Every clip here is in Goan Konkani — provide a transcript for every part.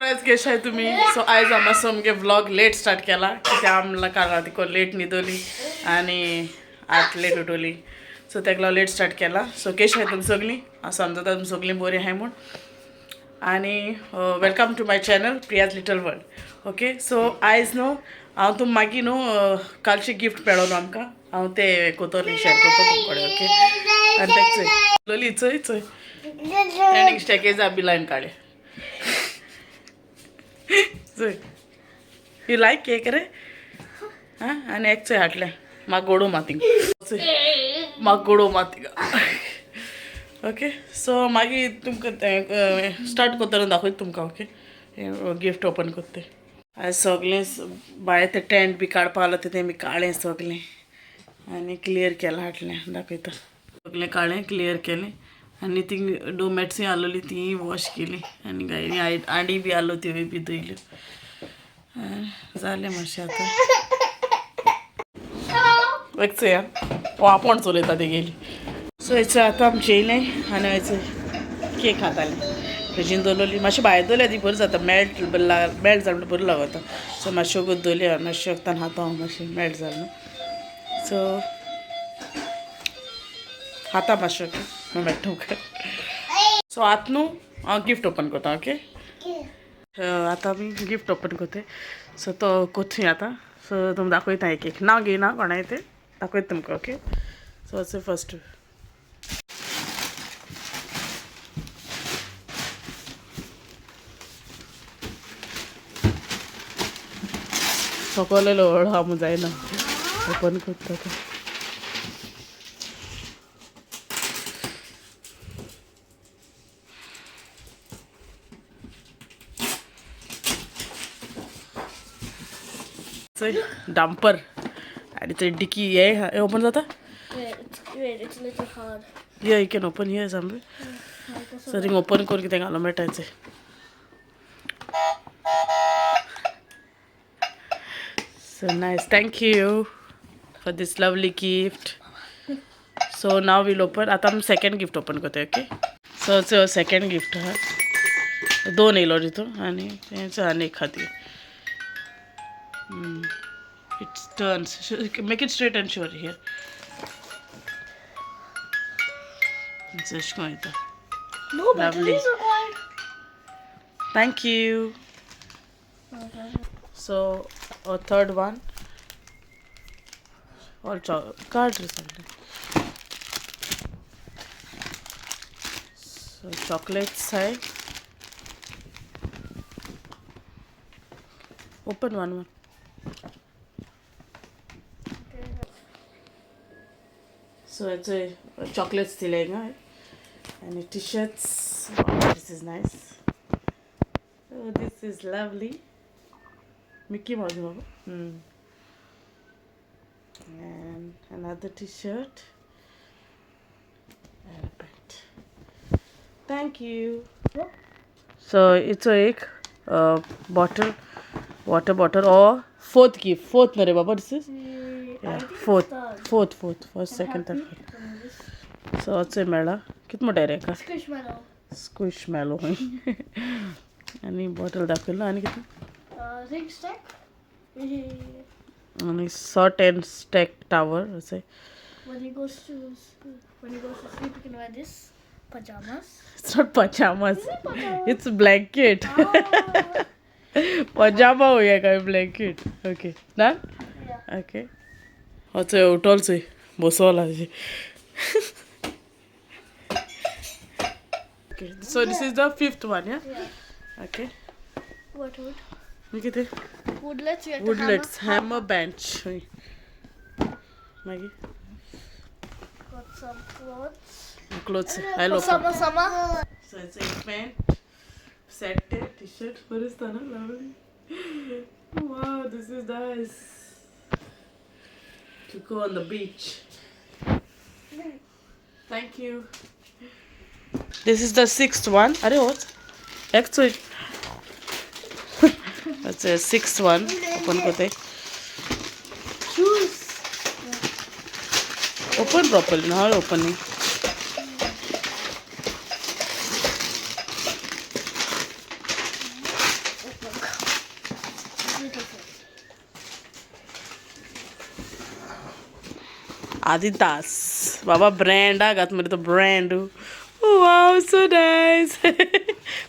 केश आहे तुम्ही. सो आयज आम आमगे व्लॉग लेट स्टार्ट केला कित्याक आमला काल राती लेट न्हिदली आनी आत लेट उठवली. सो तेका लागून लेट स्टार्ट केला. सो केश आहे तुमी सगळीं, हांव समजता तुमी सगळीं बरी आहाय म्हूण. आनी welcome to my channel Priya's little world. Okay, so आयज न्हू हांव तुम मागीर न्हू कालचे गिफ्ट मेळो न्हू आमकां, हांव ते कोतोलें शेअर करता तुमकडे. ओके, आनी तेक चोय लोली चोय चोय तेणी स्टॅकेजा बी लायन काडले. चोय, you like cake रे? हां, आनी एक चोय हाडलें म्हाका गोडो माती, म्हाका गोडो माती. ओके, सो मागीर तुमकां तें स्टार्ट करतना दाखयता तुमकां. ओके, गिफ्ट ओपन करता. आयज सगळें भायर ते टेंट बी काडपा आसलो तें मी काडलें सगळें आनी क्लियर केलां, हाडलें दाखयता. सगळें काडलें, क्लियर केलें आनी ती डोमॅट्सूय आसलोली तीय वॉश केली आनी गाय आंडी बी आसलो त्योय बी धुयल्यो. जालें मातशें आतां चोया आपोण चलयता तेगेली. सो हेचो आतां आमी जेयलें आनी हेचो केक खातालें. फ्रिजीन दवरलोली मातशें भायर दवरल्यार ती बरी जाता, मेल्ट मेल्ट जाल म्हणटा बरी लागता. सो मातशें वगत दवरली, मातशें वखदान खाता हांव, मातशें मेल्ट जालें न्हू. सो खाता मातशें, ओके मेळटा तुमकां. सो आतां न्हू हांव गिफ्ट ओपन करता. ओके, आतां आमी गिफ्ट ओपन करता. सो तो कोथूय आतां, सो तुमकां दाखयता एक एक, नांव घेयना कोणाय तें दाखयता तुमकां. ओके, सो अशें फर्स्ट सकयल व्हड आहा म्हूण जायना ओपन करता तें. चोय डांपर आनी थंय डिकी हे ओपन जाता. Wait, it's a little hard. Here you can open here somewhere. So ring open करून कितें घालूंक मेळटा. So nice, thank you for this lovely gift. So now we'll open, आतां आमी सेकंड गिफ्ट ओपन करता. ओके, सो चोय सेकंड गिफ्ट आहा, दोन येयलो तितून आनी तेंच आनी एक खातीर. It's turns, make it straight and sure here. अशें करून येता. No Lovely. batteries required. Thank you. So, a third one. All card or something. So, chocolate side. Open one one. So, it's a chocolates दिले and t-shirts. Wow, this is nice. Oh, this is lovely. Mickey Mouse, Baba. And another t-shirt and a pant. Thank you. So it's a एक bottle, water bottle or fourth gift. Fourth no re Baba, this is? Yeah, fourth. Fourth, fourth. First, second, third, fourth. So it's a मेळा कित मोठे रे का? Squishmallow. Squish मॅलो आनी बॉटल दाखयलो आनी कितें? Ring stack. आनी सॉट एंड स्टॅक टावर अशें. When he goes to sleep, he can wear this pajamas. It's not pajamas. Is it pajamas? It's blanket. Ah, पजामा हो गया काय blanket. Okay, done. Yeah. Okay, हो चोय उठोल चोय बसोला. Okay, so this is the fifth one, yeah? Yeah. Okay. What wood? कितें? Woodlets. You have to Woodlets hammer. Hammer bench. मागीर Got some clothes. Clothes For I summer, summer. So it's a pant, set, t-shirt. What is that? Lovely. Wow, this is nice. To go on the beach. Thank you. This is the sixth one. Are what? Actually, that's the sixth one. Open kote. Shoes. Open properly. Now opening. Adidas बाबा ब्रँडा घात मरे तो ब्रँड. वाव सो नायस.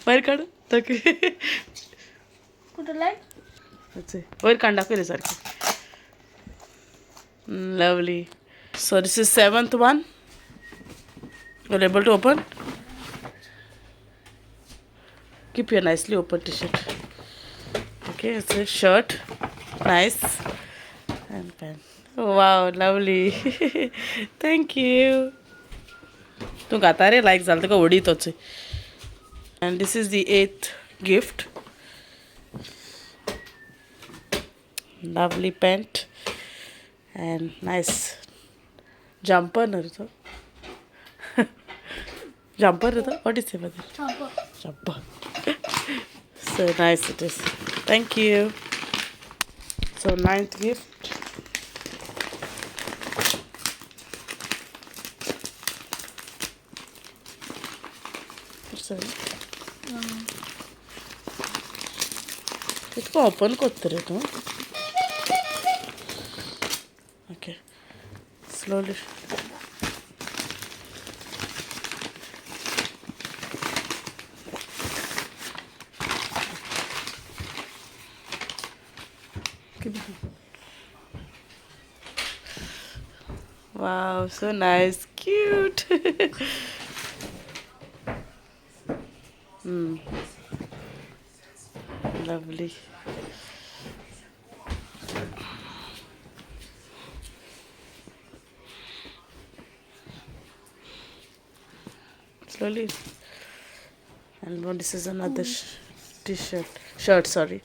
वयर काड दाखय. कुठं लाईट? वयर काड दाखय रे सारकें. Lovely. So this is seventh one. You're able to open? Keep your nicely open t-shirt. Okay, it's a shirt. Nice. And pant. Wow, lovely. Thank you. तूं घाता रे लायक जालें तुका व्हडी तोच. And this is the eighth gift. Lovely pant and nice jumper न्हू रे तो? Jumper रे तो? What is it? Jumper. Jumper. So nice it is. Thank you. So ninth gift. Sorry. कितको ओपन कोत्ता रे तूं? Okay. Slowly. Wow, so nice, cute. Lovely. Slowly. And one, this is another t-shirt, shirt, sorry.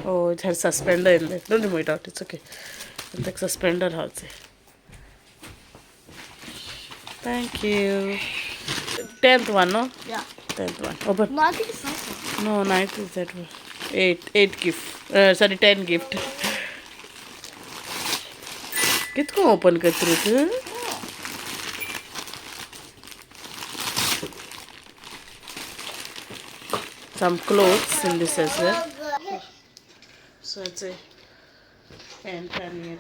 Oh, it has suspender in there. Don't remove it out, it's okay. And the suspender house. Thank you. 10th one, no? Yeah. 10th one. Open. No, I think it's ninth one. No, ninth is that one. 8 gift. Sorry, 10 gift. कितको ओपन करत रे तूं? Some clothes in this as well. So it's a pant and a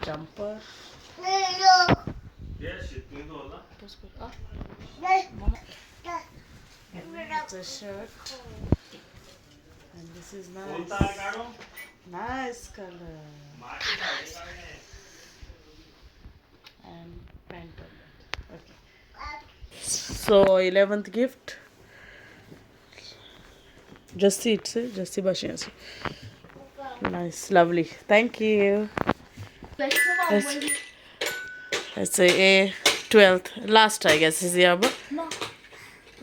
jumper. It's a shirt. And this is nice. Nice color. And pant on that. Okay. So 11th gift. Just see it, just see Bashin. Nice, lovely. Thank you. Let's say a 12th. Last, I guess, is the other. No.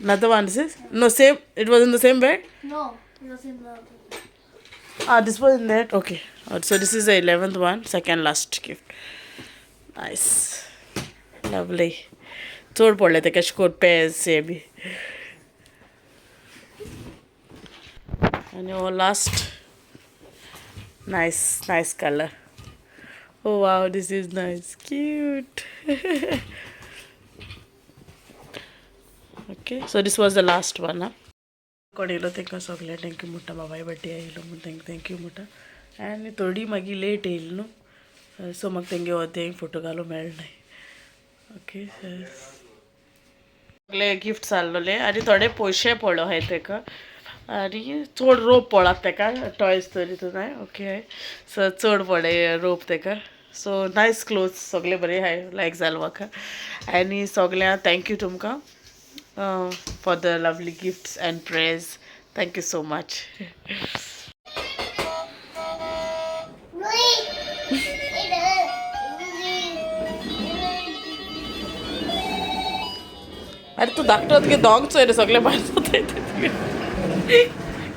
Another one, this is? No, same. It was in the same bag? No, it was in the other. Ah, this was in that? Okay. So this is the 11th one, second last gift. Nice. Lovely. चोड पडले ते कशें कर पेज हे बी. And your last nice, nice color. Oh wow, this is nice, cute. Okay, so this was the last one, huh? कोण येयलो तांकां सगळें thank you म्हणटा. बाबाय बड्डे आयलो म्हूण तांकां thank you म्हणटा. आनी थोडी मागीर लेट येयली न्हू, सो म्हाका तेंगे अर्दें फोटो घालूंक मेळनाय. ओके, सगळे गिफ्ट्स आहलोले आनी थोडे पयशे पडलो आहाय तेका आनी चड रोप पडला तेका टॉयज तरी तुवें. ओके, सो चड पडले रोप तेका. सो नायस क्लोथ्स सगळे बरे आहाय, लायक जालें म्हाका. आनी सगळ्यांक thank you तुमकां for the lovely gifts and prayers. Thank you so much. अरे तूं धाकटो तुगे दोंग चोय रे सगळे भायर जाताय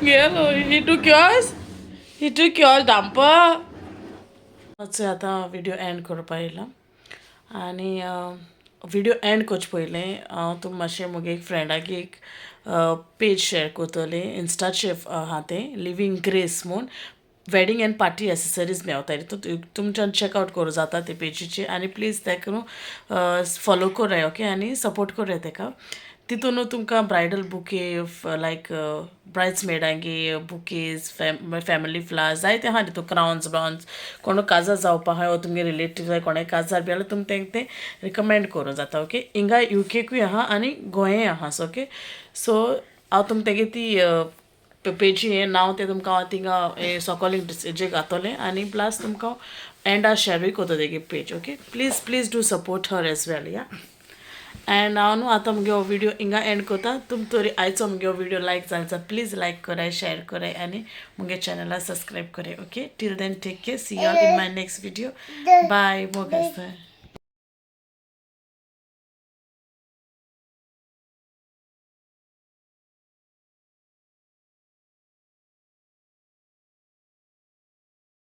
गेलो. He took yours, he took yours डांपा. आतां व्हिडियो एंड करपा येयला आनी व्हिडियो एंड करचे पयलें हांव तुमकां मातशें म्हगे एक फ्रेंडाक एक पेज शेअर करतलें. इन्स्टाचेर आहा तें, लिवींग ग्रेस म्हूण. वेडींग एंड पार्टी एसेसरीज मेवताय. तुमच्यान चॅकआवट करूं जाता ते पेजीचेर आनी प्लीज तेका न्हू फॉलो कराय. ओके, आनी सपोर्ट कराय तेका. तितून तुमकां ब्रायडल बुके, लायक ब्रायड्समेडांगे बुकेज, फॅमिली फ्लावर्स जायते आहा तितून, क्रावन्स ब्रावन्स. कोण काजार जावपा आहा वो तुमगे रिलेटिव्ह जाय कोणाय काजार बी जाल्यार तुमी तेंका तें रिकमेंड करूं जाता, ओके. हिंगा युकेकूय आहा आनी गोंयय आहा, ओके. सो हांव तुमकां तेगे ती पेजी हें नांव तें तुमकां हांव थिंगा हें सोकोल हेजे घातोलें आनी प्लस तुमकां एंडा शेरूय कोत्तो तेगे page, okay. Please, please do support her as well, yeah. And हांव न्हू आतां मुगे हो विडियो हिंगा एंड कोता. तुम तरी आयचो मुगे हो विडियो लायक जाल, प्लीज लायक कराय, शेअर कराय आनी मुगे चॅनला सबस्क्रायब कराय, okay. Till then, take care, see all in my next video. Bye. मोग आसा.